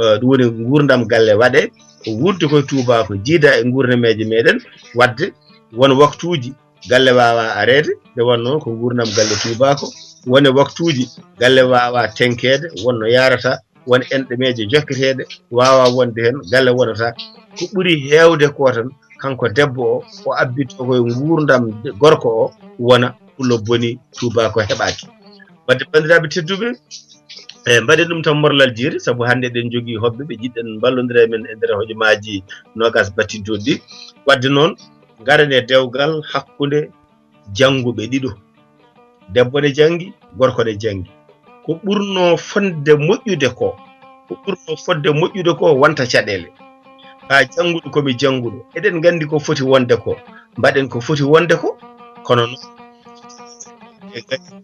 eh, ɗum woni nguurndam galle waɗee, ko wuurde koye tuubaako, jiida e nguurnameeje meɗen, waɗde won waktuuji galle waawaa areede, nde wonnoo ko nguurndam galle tuubaako, wone waktuuji galle waawaa tenkeede, won no yaarata, won enɗemeeje jokketeeɗe, waawaa wonde heen, galle wonata. Ko ɓuri heewde ko tan, kanko debbo o, o abbitoo koye nguurndam gorko o, wona pullo boni tuubaako heɓaaki. Waɗde banndiraaɓe tedduɓe, e mbaɗen ɗum tan morlal jeeri, sabu hannde eɗen njogii hoɓɓe ɓe njiɗɗen mballondira e men e nder hojomaaji noogaas battintooɗi ɗi. Waɗde noon, ngaren e dewgal hakkunde jannguɓe ɗiɗo. Debbo ne janngi, gorko ne janngi. Ko ɓurnoo fodde moƴƴude ko, ko ɓurnoo fodde moƴƴude ko wonta caɗeele. Ka jannguɗo ko mi jannguɗo. Eɗen nganndi ko foti wonde ko. Mbaɗen ko foti wonde ko. Kono noon, e kadi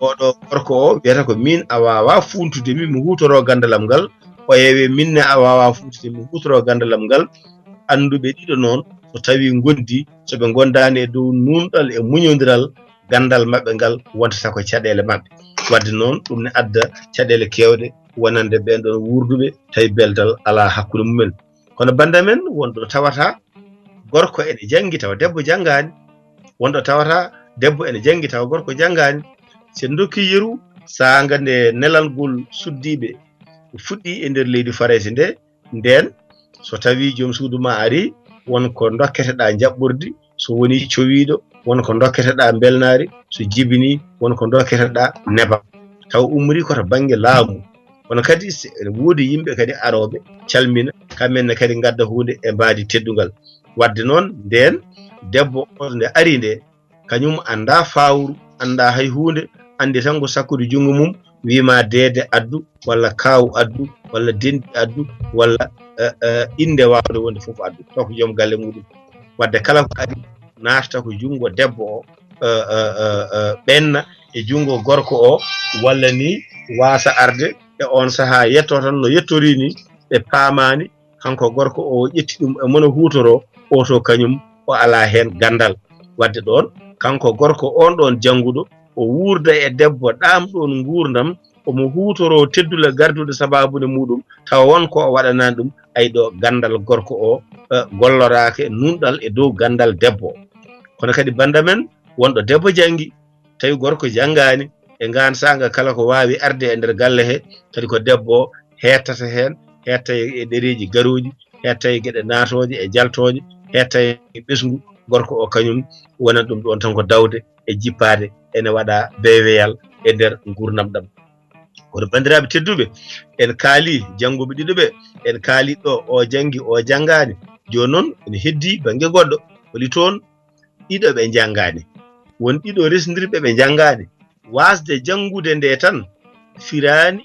oɗo gorko o wiyata ko min a waawaa fuuntude mi, mi huutoroo ganndalam ngal. O yewe min ne a waawaa fuuntude mi, mi huutoroo ganndalam ngal. Annduɓe ɗiɗo noon, so tawii ngondi, so ɓe ngondaani e dow nuunɗal e muñondiral, ganndal maɓɓe ngal wontata ko caɗeele maɓɓe. Waɗde noon, ɗum ne adda caɗeele keewɗe wonande ɓeen ɗoon wuurduɓe, tawi beltal alaa hakkunde mumen. Kono bannda men, wonɗo tawata gorko ene janngi tawa debbo janngaani, wonɗo tawata debbo ene janngi tawa gorko janngaani. Si en ndokkii yeru, saanga nde nelangol suddiiɓe fuɗɗii e nder leydi Farayse nde, ndeen, so tawii joom suudu ma arii, won ko ndokketeɗaa njaɓɓordi, so wonii cowiiɗo, won ko ndokketeɗaa mbelnaari, so jibinii, won ko ndokketeɗaa nebam. Taw ummorii ko to bannge laamu. Kono kadi, ene woodi yimɓe kadi arooɓe, calmina, kamɓe ne kadi ngadda huunde e mbaadi teddungal. Waɗde noon, ndeen, debbo o nde ari nde, kañum anndaa faawru, anndaa hay huunde, anndi tan ko sakkude junngo mum, wii ma deede addu, walla kaaw addu, walla denɗi addu, walla, eh, eh, innde waawnde wonde fof addu. Taw ko joom galle muɗum. Waɗde kala ko ari, naatata ko junngo debbo o, eh, eh, eh, eh, ɓenna e junngo gorko o, walla ni waasa arde e oon sahaa yetto tan no yettorii ni, ɓe paamaani, kanko gorko o ƴetti ɗum e mono huutoroo, oto kañum o alaa heen ganndal. Waɗde ɗoon, kanko gorko oon ɗoon jannguɗo, o wuurda e debbo ɗaam ɗoon nguurndam, omo huutoroo teddule gardude sabaabu nde muɗum, tawa won ko o waɗanaani ɗum, ay ɗo ganndal gorko o, eh, golloraaka e nuunɗal e dow ganndal debbo o. Kono kadi bannda men, wonɗo debbo janngi, tawi gorko janngaani, e ngaan saanga kala ko waawi arde e nder galle he, kadi ko debbo o hettata heen, hetta e ɗereeji garooji, hetta e geɗe naatooje e jaltooje, hetta e ɓesngu, gorko o kañum wonat ɗum ɗoon tan ko dawde e jippaade, ene waɗa beweyal e nder nguurndam ɗam. Kono banndiraaɓe tedduɓe, en kaali jannguɓe ɗiɗo ɓe, en kaali ɗo o janngi, o janngaani. Jooni noon, ene heddii bannge goɗɗo, holi toon ɗiɗo ɓe njanngaani, won ɗiɗo resndirɓe ɓe njanngaani. Waasde janngude nde tan firaani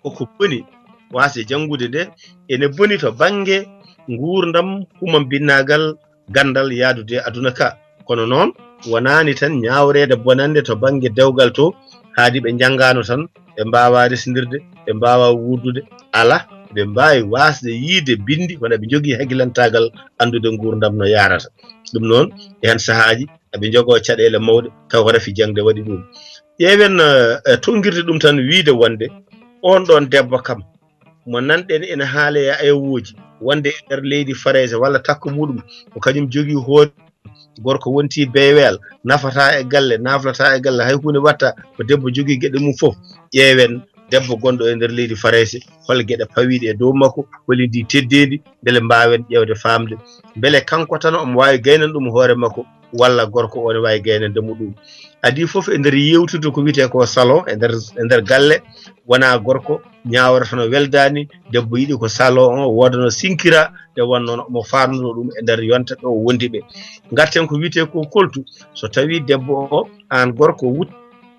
koko boni. Waasde janngude nde ene boni to bannge nguurndam, humambinnaagal, ganndal yahdude e aduna ka. Kono noon, wonaani tan ñaawreede bonannde to bannge dewgal to, haadi ɓe njanngaano tan, ɓe mbaawaa resndirde, ɓe mbaawaa wuurdude. Alaa, ɓe mbaawi waasde yiyde binndi, kono ɓe njogii hakkilantaagal anndude nguurndam no yahrata. Ɗum noon, e heen sahaaji, eɓe njogoo caɗeele mawɗe, taw ko rafi jaŋde waɗi ɗum. Ƴeewen, eh, eh, tonngirde ɗum tan wiyde wonde oon ɗoon debbo kam, mo nanɗen ene haalee e ayawooji, wonde e nder leydi Farayse walla takko muɗum, ko kañum jogii hoore, gorko wonti beweel, nafataa e galle, naflataa e galle, hay huunde waɗtaa, ko debbo jogii geɗe mum fof. Ƴeewen debbo gonɗo e nder leydi Farayse, hol geɗe pawiiɗe e dow makko, holi ndi teddeendi, mbele mbaawen ƴeewde faamde. Mbele kanko tan omo waawi gaynan ɗum hoore makko, walla gorko o ne waawi gaynande mo ɗum. Adii fof e nder yeewtude ko wiyetee ko salon, e nder, e nder galle, wonaa gorko ñaawrata no weldaani, debbo yiɗi ko salon o, wooda no sinkira, nde wonnoo omo faarnoo ɗum e nder yonta ɗo wondi ɓe. Ngarten ko wiyetee ko koltu, so tawii debbo o, aan gorko, wutte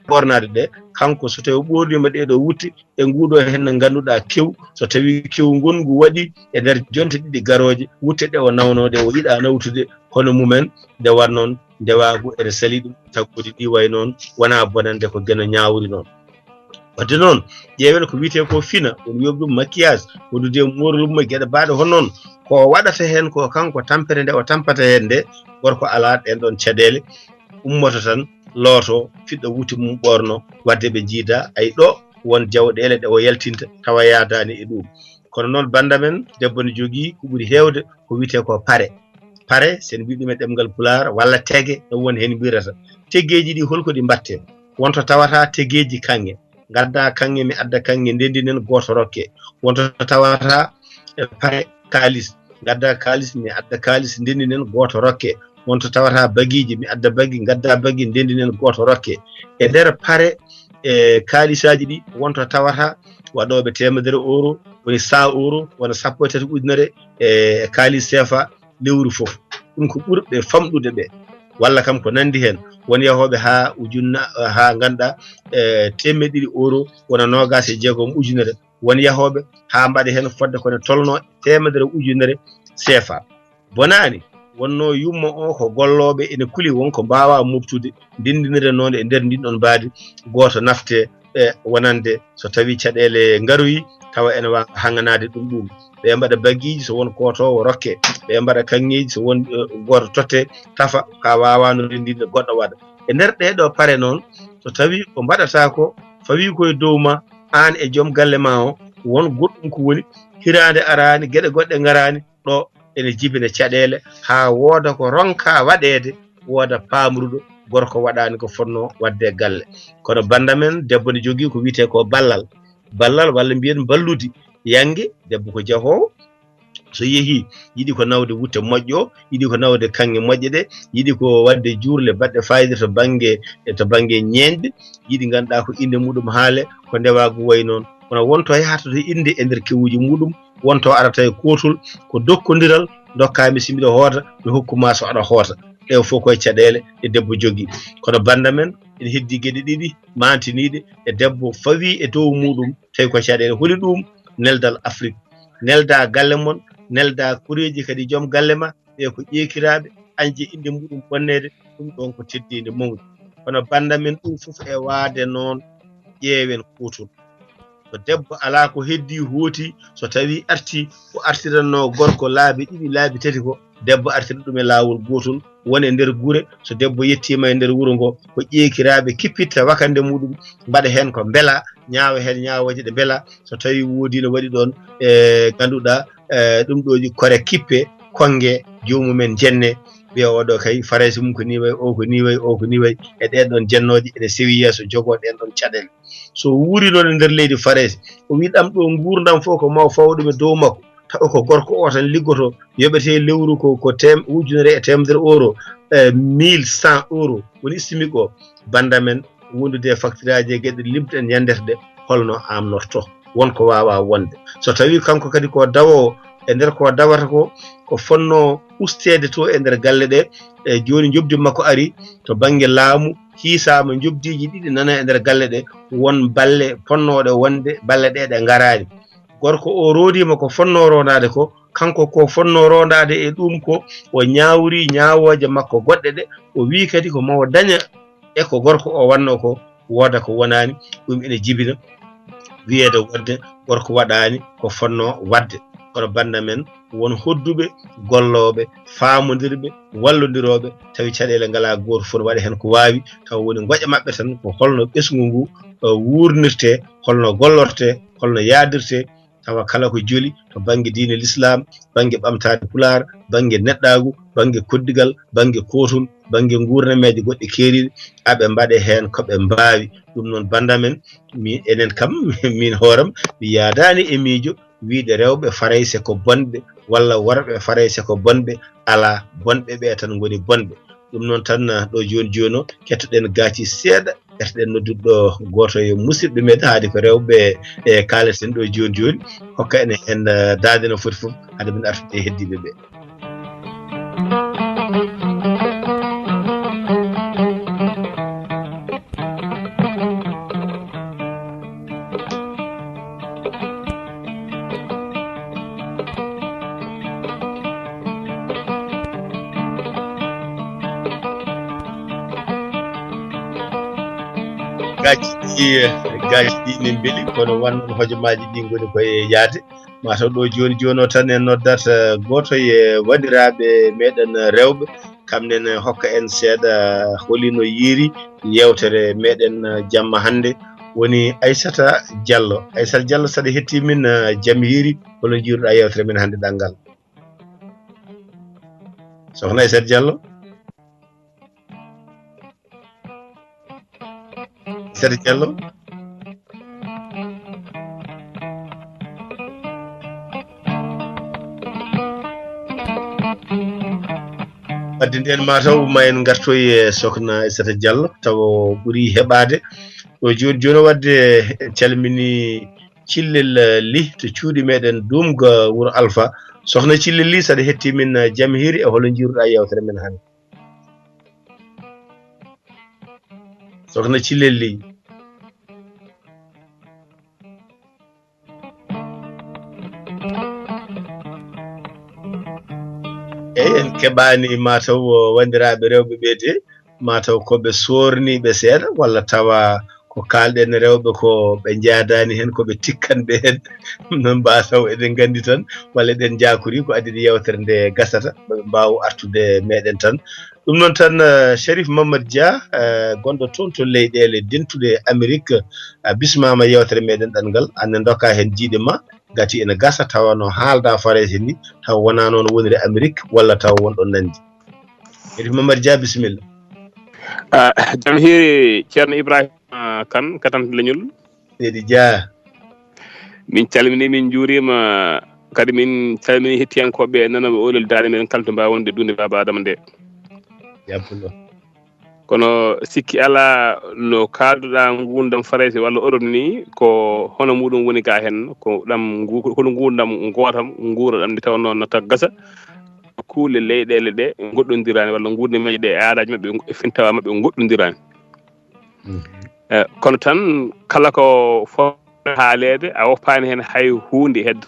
ɓornaade ɗe, kanko so tawii o ɓorniima ɗee ɗo wutte, e nguɗo heen no ngannduɗaa kew, so tawii kew ngonngu waɗi e nder jonte ɗiɗi garooje, wutte ɗe o nawnoo ɗe o yiɗaa nawtude hono mumen, nde war noon ndewaagu ene sali ɗum, taggude ɗi way noon, wonaa bonande ko geno ñaawri noon. Wadde noon, ƴeewen ko wiyetee ko fina, won wiyoɓe ɗum maquillage, wondude e moorol mum e geɗe baaɗe hono noon. Ko o waɗata heen ko kanko tampere nde o tampata heen nde, gorko alaa ɗeen ɗoon caɗeele, ummoto tan, looto, fiɗɗo wutte mum ɓoorno, wadde ɓe njiida ay ɗo won jawɗeele ɗe o yaltinta, tawa yaadaani e ɗum. Kono noon, bannda men debbo ne jogii ko ɓuri heewde ko wiyetee ko pare. Pare, so en mbii ɗum e ɗemngal Pulaar, walla tege, no won heen mbirata. Tegeeji ɗi, holko ɗi mbaɗtee? Won to tawata tegeeji kaŋŋe. Ngaddaa kaŋŋe, mi adda kaŋŋe, ndenndinen, gooto rokke. Won to tawata, e, pare kaalis. Ngaddaa kaalis, mi adda kaalis, ndenndinen, gooto rokke. Won to tawata bagiiji, mi adda bagi, ngaddaa bagi, ndenndinen, gooto rokke. E nder pare, e, kaalisaaji ɗi, won to tawata waɗooɓe teemedere euro, woni cent euro, wona sappo e tati ujunere e kaalis seefa lewru fof. Ɗum ko ɓurɓe famɗude ɓe. Walla kam ko nanndi heen, won yahooɓe haa ujunna-, haa ngannduɗaa, e, teemeɗɗe ɗiɗi euro, wona noogaas e jeegom ujunere. Won yahooɓe haa mbaɗa heen fodde ko ne tolnoo teemedere ujunere seefa. Bonaani, wonnoo yumma o ko gollooɓe ene kuli, won ko mbaawaa moftude, ndenndinire noon e nder ndin ɗon mbaadi, gooto naftee e wonande so tawii caɗeele ngaroyi, tawa ene waawa haŋanaade ɗum ɗum. Ɓe mbaɗa bagiiji so won kootoowo rokke, ɓe mbaɗa kaŋŋeeji so won, eh, gooto tottee tafa ka waawaano renndinde goɗɗo waɗa. E nder ɗee ɗoo pare noon, so tawii ko mbaɗataa ko fawii ko e dow ma, aan e joom galle ma o, won goɗɗum ko woni, hiraande araani, geɗe goɗɗe ngaraani, ɗo ene jibina caɗeele haa wooda ko ronka waɗeede, wooda paamruɗo gorko waɗaani ko fotnoo waɗde e galle. Kono bannda men debbo ne jogii ko wiyetee ko ballal. Ballal walla mbiyen mballudi. Yannge, debbo ko jahoowo. So yehii, yiɗi ko nawde wutte moƴƴo, yiɗi ko nawde kaŋŋe moƴƴe ɗe, yiɗi ko waɗde juurle baɗɗe faayiida to bannge, to bannge ñeeñɗe, yiɗi ngannduɗaa ko innde muɗum haale, ko ndewaagu wayi noon. Kono won to yahata to innde e nder kewuuji muɗum, won to arata e kootol, ko dokkondiral, ndokkaa mi so miɗo hoota, mi hokku ma so aɗa hoota. Ɗe fof koye caɗeele ɗe debbo jogii. Kono bannda men, ene heddii geɗe ɗiɗi maantiniiɗe e debbo fawii e dow muɗum, tawi ko caɗeele. Holi ɗum? Neldal Afrik. Neldaa galle mon, neldaa koreeji kadi joom galle ma, ɓe ko ƴeekiraaɓe, añde innde muɗum bonneede, ɗum ɗoon ko teddeendi mawndi. Kono bannda men ɗum fof e waade noon, ƴeewen kuutul. So debbo alaa ko heddii hooti, so tawii artii, ko artirannoo gorko laabi ɗiɗi, laabi tati ko, debbo artira ɗum e laawol gootol, won e nder gure, so debbo yettiima e nder wuro ngo, ko ƴeekiraaɓe kippitta wakande muɗum, mbaɗa heen ko mbela, ñaawa heen ñaawooje ɗe mbela, so tawii woodii no waɗi ɗoon, e ngannduɗaa, e ɗum ɗooji kore kippe, konnge, joomum en jenne, mbiya oɗo kay, Farayse mum ko nii way, o ko nii way, o ko nii way, e ɗeen ɗoon jennooje, ene sewi yeeso, jogoo ɗeen ɗoon caɗeele. So wuuri noon e nder leydi Farayse, o wi ɗam ɗo nguurndam fof ko maw fawa ɗum e dow makko, tawa ko gorko o tan liggoto, yoɓetee lewru ko, ko tem-, ujunere e teemedere euro, e mille cent euro, woni SMIC o, bannda men wondude e faktiraaji e geɗe limtuɗen ñanndete ɗe, holno amnorto? Won ko waawaa wonde. So tawii kanko kadi ko dawoowo, e nder ko dawata ko, ko fonnoo usteede to e nder galle ɗe. E jooni njoɓdi makko ari to bannge laamu, hiisaama njoɓdiiji ɗiɗi nana e nder galle ɗe, won balle ponnooɗe wonde balle ɗe ɗe ngaraani. Gorko o roondiima ko fonnoo roondaade ko, kanko ko fonnoo roondaade e ɗum ko o ñaawri ñaawooje makko goɗɗe ɗe, o wii kadi ko mo daña e ko gorko o wannoo ko, wooda ko wonaani, ɗum ene jibina wiyeede wonde gorko waɗaani ko fonnoo waɗde. Kono bannda men, won hodduɓe, gollooɓe, faamondirɓe, wallondirooɓe, tawi caɗeele ngalaa, gooto fof ne waɗa heen ko waawi, tawa woni ngoƴa maɓɓe tan ko holno ɓesngu ngu, eh, wuurnirtee, holno gollortee, holno yahdirtee, tawa kala ko joli to bannge diine Lislaam, bannge ɓamtaade Pulaar, bannge neɗɗaagu, bannge koddigal, bannge kootol, bannge nguurnameeje goɗɗe keeriiɗe, aɓe mbaɗa heen ko ɓe mbaawi. Ɗum noon, bannda men, mi, enen kam, min hooram, mi yahdaani e miijo wiyde rewɓe Farayse ko bonɓe, walla worɓe Farayse ko bonɓe, alaa, bonɓe ɓe tan ngoni bonɓe. Ɗum noon tan, ɗo jooni jooni o, kettoɗen gaaci seeɗa, ɓertoɗen noddude ɗo gooto e musidɓe meɗen, haade ko rewɓe e kaaleten ɗo jooni jooni, hokka en heen, eh, daande no foti fof, hade men artude e heddiiɓe ɓe. Gaaji ɗi, gaaji ɗi ne mbeli, kono wan hojomaaji ɗi ngoni koye yaade. Mataw ɗo jooni jooni o tan en noddat, eh, gooto e wanndiraaɓe meɗen rewɓe, kam nen hokka en seeɗa holino yiiri yeewtere meɗen, eh, jamma hannde. Woni Aissata Diallo. Aissata Diallo, saɗa hetti min, eh, jam hiiri, holo njiiruɗaa yeewtere men hannde ɗanngal? Sokhna Aissata Diallo? Aissata Diallo? Wadde nden mataw ma en ngartoy e Sokhna Aissata Diallo, tawa o ɓuri heɓaade. Ɗo jooni jooni o wadde en calmini Cillel, eh, Ly to cuuɗi meɗen Duumga Wuro Alfa. Sokhna Cillel Ly, saɗa hetti min, eh, jam hiiri, e holo njiiruɗaa yeewtere men hannde? Sokhna Cillel Ly. Eyi, en keɓaani mataw wanndiraaɓe rewɓe ɓe de, mataw ko ɓe soorniiɓe seeɗa, walla tawa ko kaalɗen rewɓe ko ɓe njaadaani heen, ko ɓe tikkanɓe heen. Ɗum noon, mataw eɗen nganndi tan, walla eɗen njaakori ko adii yeewtere nde gasata, ɓe mbaawa artude meɗen tan. Ɗum noon tan, eh, Sherif Mamadou Dia, eh, gonɗo toon to leyɗeele dentuɗe Amerik, a bismaama yeewtere meɗen ɗanngal, aan ne ndokkaa heen jiiɗe ma, ngati ene gasa tawa no haalda Farayse ni, tawa wonaa noon woniri Amerik, walla tawa won ɗon nanndi. Sherif Mamadou Dia, bisimilla. Ah, jam hiiri Ceerno Ibrahima Kane, Katante Leñol. Seydi Dia. Min calminii, min njuuriima, kadi min calminii hettiyankooɓe nanooɓe oolel daande meɗen kala to mbaawi wonde duunde Baaba Adama nde. Jabbuno. Kono sikki alaa, no kaalduɗaa nguurndam Farayse walla Europe ni, ko hono muɗum woni ga heen, ko ɗam ngu-, ko nguurndam ngootam nguuraɗam nde tawnoo no ta gasa, kuule leyɗeele ɗe ngoɗɗondiraani walla nguurndamaaji ɗe e aadaaji maɓɓe e fintawa maɓɓe ngoɗɗondiraani. Mhm. Eh, kono tan kala ko fo-, haaleede, a woppaani heen hay huunde hedde.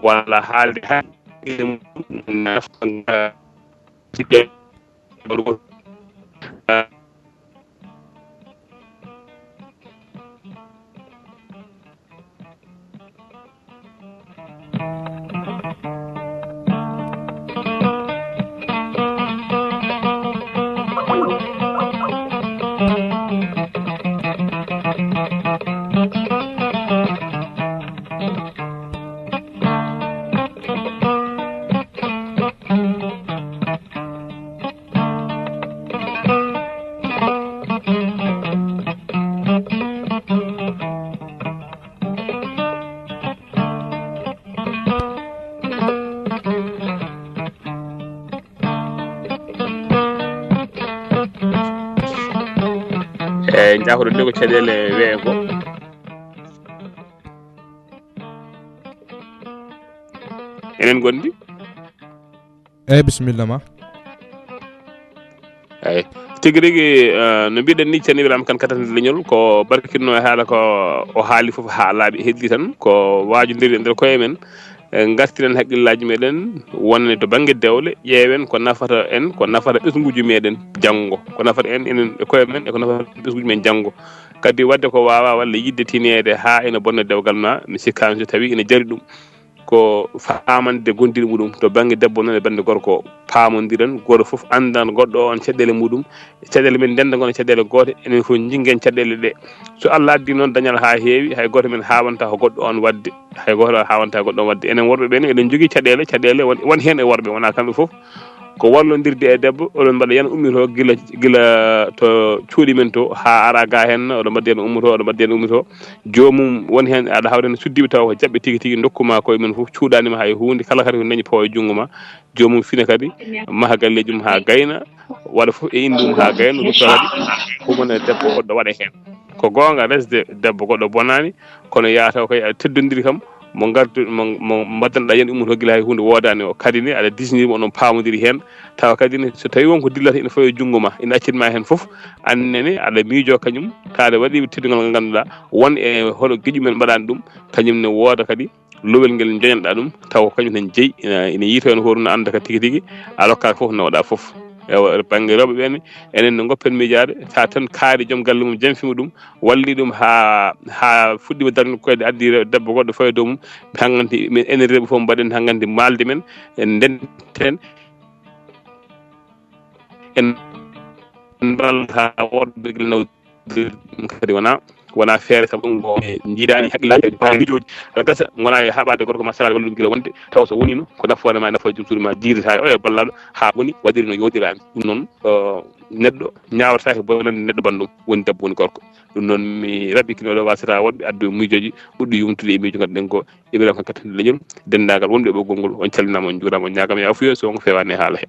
Walla haalde hay Eyi, njaafo ɗo nde ko caɗeele weeyo ngo. en gonɗi. Eyyi, bisimilla ma. Eyyi. Tigi rigi, eh, no mbiɗen ni, Ceerno Ibrahima Kane, katante leñol, ko barkinno e haala ko o haali fof haa laaɓi heddi tan, ko waajodiri e nder koye men. Eh, ngartiren haqqillaaji meɗen, wonen to bannge dewle, ƴeewen ko nafata en, ko nafata ɓesnguuji meɗen janngo, ko nafata en enen e koye men, e ko nafata ɓesnguuji men janngo. Kadi wadde ko waawaa walla yiɗde tineede haa ina bonna dewgal ma, mi sikkaani so tawi ina jari ɗum. Ko faamande gondiiɗo muɗum to bannge debbo noon e bannge gorko, paamondiren, gooto fof anndan goɗɗo on caɗeele muɗum. Caɗeele men ndennda ngona caɗeele goote, enen fof njingen caɗeele ɗe. So Allah addi noon dañal haa heewi, hay gooto men haawanta ko goɗɗo on waɗde, hay gooto haawanta ko goɗɗo on waɗde. Enen worɓe ɓe ne, eɗen njogii caɗeele, caɗeele won, won heen e worɓe, wonaa kamɓe fof. Ko wallondirde e debbo, oɗon mbaɗa yana ummitoo gila, gila to cuuɗi men to, haa ara ga heen, oɗon mbaɗa yana ummitoo, oɗon mbaɗa yana ummitoo. Joomum won heen, aɗa hawri heen suddiiɓe tawa ko jaɓɓe tigi tigi, ndokku ma koye men fof, cuuɗaani ma hay huunde, kala kadi ko dañi pawa e junngo ma, joomum fina kadi, maha galleeji mum haa gayna, waɗa fof e innde mum haa gayna, rutta kadi, humana debbo goɗɗo waɗa heen. Ko goonga, resde debbo goɗɗo bonaani, kono yaa taw kay aɗa teddondiri kam, mo ngardu-, mo, mo mbaɗdanɗaa yana ummitoo gila hay huunde woodaani o. Kadi ne, aɗa disiniri mo, onon paamondiri heen. Tawa kadi ne, so tawii won ko dillata ina fawi e junngo ma, ina accit ma heen fof, aan ne, aɗa miijoo kañum, tawa aɗa waɗi teddungal ngal ngannduɗaa, won e holo geƴu men mbaɗaani ɗum, kañum ne wooda kadi lowel ngel njoñanɗaa ɗum, tawa ko kañum tan jeyi, ina, ina yiitoo heen hoore, no annda ka tigi tigi, a rokkaaka fof, nawɗaa fof. Ewa, bannge rewɓe ɓe ne, enen ne ngoppen miijaade, tawa tan kaari joom galle mum, janfi mo ɗum, walli ɗum haa, haa fuɗɗiima darnude koyɗe, addi re-, debbo goɗɗo fawi e dow mum. Hanganti min enen rewɓe fof mbaɗen hanganti maalde men, en ndenten, en mballata worɓe gila nawde ɗum kadi wona, wona feere, sabu ɗum ko ɓe njiidaani hakkillaaji, ɓe paari miijooji. Aɗa gasa, ngona e haɓaade gorko ma, salaade wallude gila wonde, taw so woniino, ko nafoore ma, nafoore jom suudu ma, jiidata e oya ballaaɗo, haa woni waɗiri no yooɗiraani. Ɗum noon, o, neɗɗo ñaawataake bonande neɗɗo banndum, woni debbo, woni gorko. Ɗum noon, mi raɓɓikin oɗo wasata wonɓe addu miijooji ɓurɗi yumtude e miijo ngadduɗen ko. Ibrahima Kane kattanɗe leñol, denndaangal wonɓe e ɓoggol ngol, on calminaama, on njuuraama, on ñaagaama yaafuya so on ko feewaani e haala he.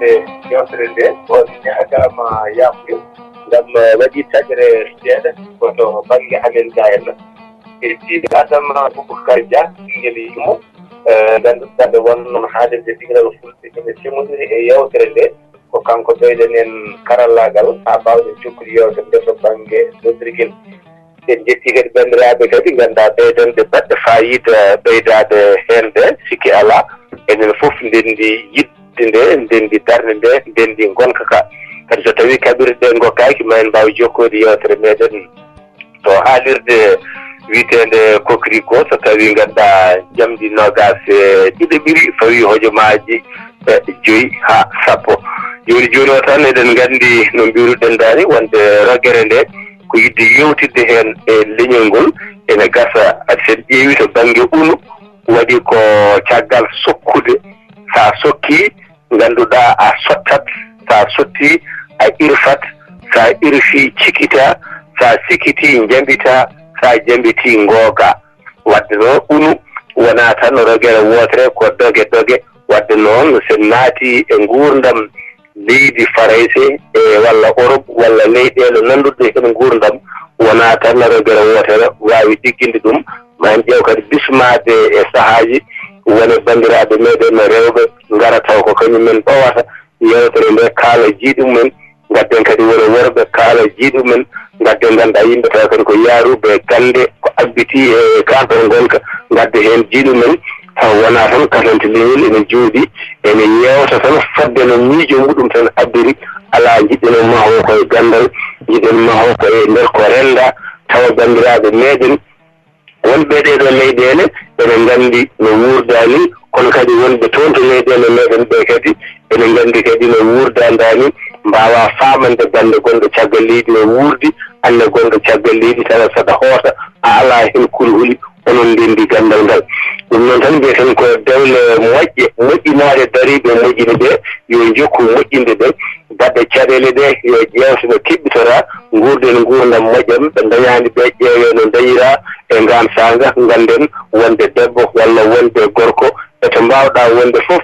E yewtere nde, on ñaagaama yaafuya, ngam, eh, waɗi taƴre seeɗa ko to bannge amen ga henna. E Siidi Adama Bubakar Dia, ɓinngel yummo, eh, ngannduɗaa nde wonno haalirde diiral Fulɓe ene semodiri e yewtere nde. Ko kanko ɓeyden en karallaagal haa mbaawɗen jokkude yewtere nde to bannge noddirgel. En njetti kadi banndiraaɓe kadi nganndaa ɓeydanɓe baɗɗe faayiida ɓeydaaɓe heen ɓe, sikke alaa. Enen fof ndenndi yiɗde nde, ndenndi darnde nde, ndenndi ngonka ka. Kadi so tawii kaɓirɗe ɗe ngokkaaki, ma en mbaaw jokkoyde yewtere meɗen to haalirde wiyeteende Kokriko, so tawii nganndaa njamndi noogaas e ɗiɗi ɓiri fawii hojomaaji, e, joyi haa sappo. Jooni jooni o tan eɗen nganndi no mbiruɗen daani wonde rogere nde ko yiɗde yewtidde heen e leñol ngol ene gasa. Aɗa sen ƴeewi to bannge unu waɗi ko caggal sokkude, sa sokki ngannduɗaa a sottat, sa sotti a irfat, sa irfi cikita, sa sikiti njambita, sa jambiti ngooga. Wadde noon unu wonaa tan rogere wootere ko doge doge. Wadde noon so en naati e nguurndam leydi Farayse e walla Orop walla leyɗeele nannduɗe heen nguurndam, wonaa tan rogere wootere waawi ɗigginde ɗum. Ma en ƴeew kadi bismaaɓe e sahaaji wone banndiraaɓe meɗen rewɓe ngara taw ko kañum men ɗowata yewtere nde kaala jiiɗi mumen Ngadden kadi woni worɓe kaala jiiɗu men. Ngadden ngannduɗaa yimɓe tawa kadi ko yaaruɓe gannde ko abbiti e kaalɗon ngonka. Ngadden heen jiiɗu men tawa wonaa tan kasante leñol ene jooɗi, ene yeewta tan fodde no miijo muɗum tan abbiri. Alaa, njiɗɗen mahoo ko e ganndal, njiɗɗen mahoo ko e nder ko renndaa, tawa banndiraaɓe meeɗen wonɓe ɗee ɗoo leyɗeele ene nganndi no wuurdaa ni, kono kadi wonɓe toon to leyɗeele meeɗen ɓee kadi ene nganndi kadi no wuurdaa ndaa ni, mbaawaa faamande bannde gonɗo caggal leydi no wuurdi, aan ne gonɗo caggal leydi tawa saɗa hoota, a alaa heen kulhuli, onon ndenndi ganndal ngal. Ɗum noon tan mbiyeten ko dewle moƴƴe, moƴƴinaaɗe dariiɓe moƴƴini ɓe, yo njokku moƴƴinde ɓe, baɗɗe caɗeele ɗe, yo ƴeewte no keɓɓitora, nguurden nguurndam moƴƴam, ɓe ndañaani ɓe ƴeewee no ndañiraa e ngaan saanga, ngannden wonde debbo walla wonde gorko, e to mbaawɗaa wonde fof,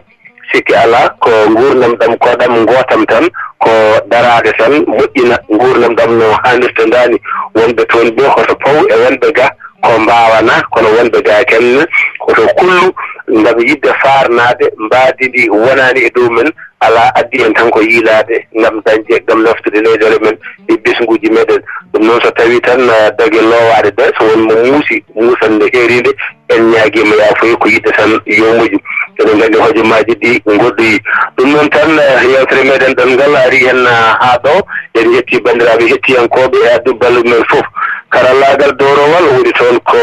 sikke alaa, ko nguurndam ɗam, ko ɗam ngootam tan, ko daraade tan, moƴƴina nguurndam ɗam no haanirta ndaa ni. Wonɓe toon ɓe, hoto paw e wonɓe ga ko mbaawanaa, kono wonɓe ga ken, hoto kullu ngam yiɗde faarnaade mbaadi ndi wonaani e dow men, alaa, addi en tan ko yiilaade ngam dañde, ngam naftude leyɗeele men e ɓesnguuji meeɗen. Ɗum noon, so tawii tan, eh, dage loowaade ɗe, so won mo muusi, muusannde heeriinde, en ñaagiima yaafuya, ko yiɗde tan yo moƴƴu. Eɗen nganndi hojomaaji ɗi ngoɗɗoyi. Ɗum noon tan, eh, yeewtere meeɗen ɗanngal arii heen, eh, haa ɗo. En njetti banndiraaɓe hettiyankooɓe e addu ballu men fof. Karallaagal dowrowal woni toon ko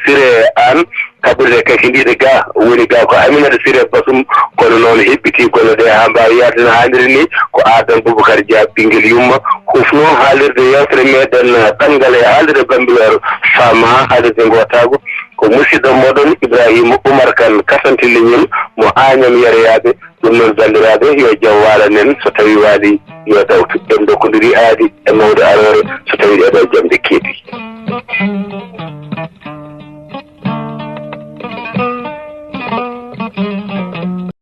Siré Aan, kaɓirɗe kakindiiɗe ga woni ga ko Aminata Siré Basum, kono noon heɓɓitii golle ɗe haa mbaawi yaade no haaniri ni ko Aadam Bubakar Dia, ɓinngel yumma, hufnoo haalirde yeewtere meeɗen ɗanngal e haalirde Bambilor Fama, haalirde ngootaagu. Ko musidɗo mooɗon Ibrahima Oumar Kane, kasanti leñol mo Agnam Yeroyaaɓe. Ɗum noon, banndiraaɓe, yo jam waalanen, so tawii waalii, yo dawtu. En ndokkondirii aadi e mawde aroore, so tawii ɗee ɗoo jamɗe keedi.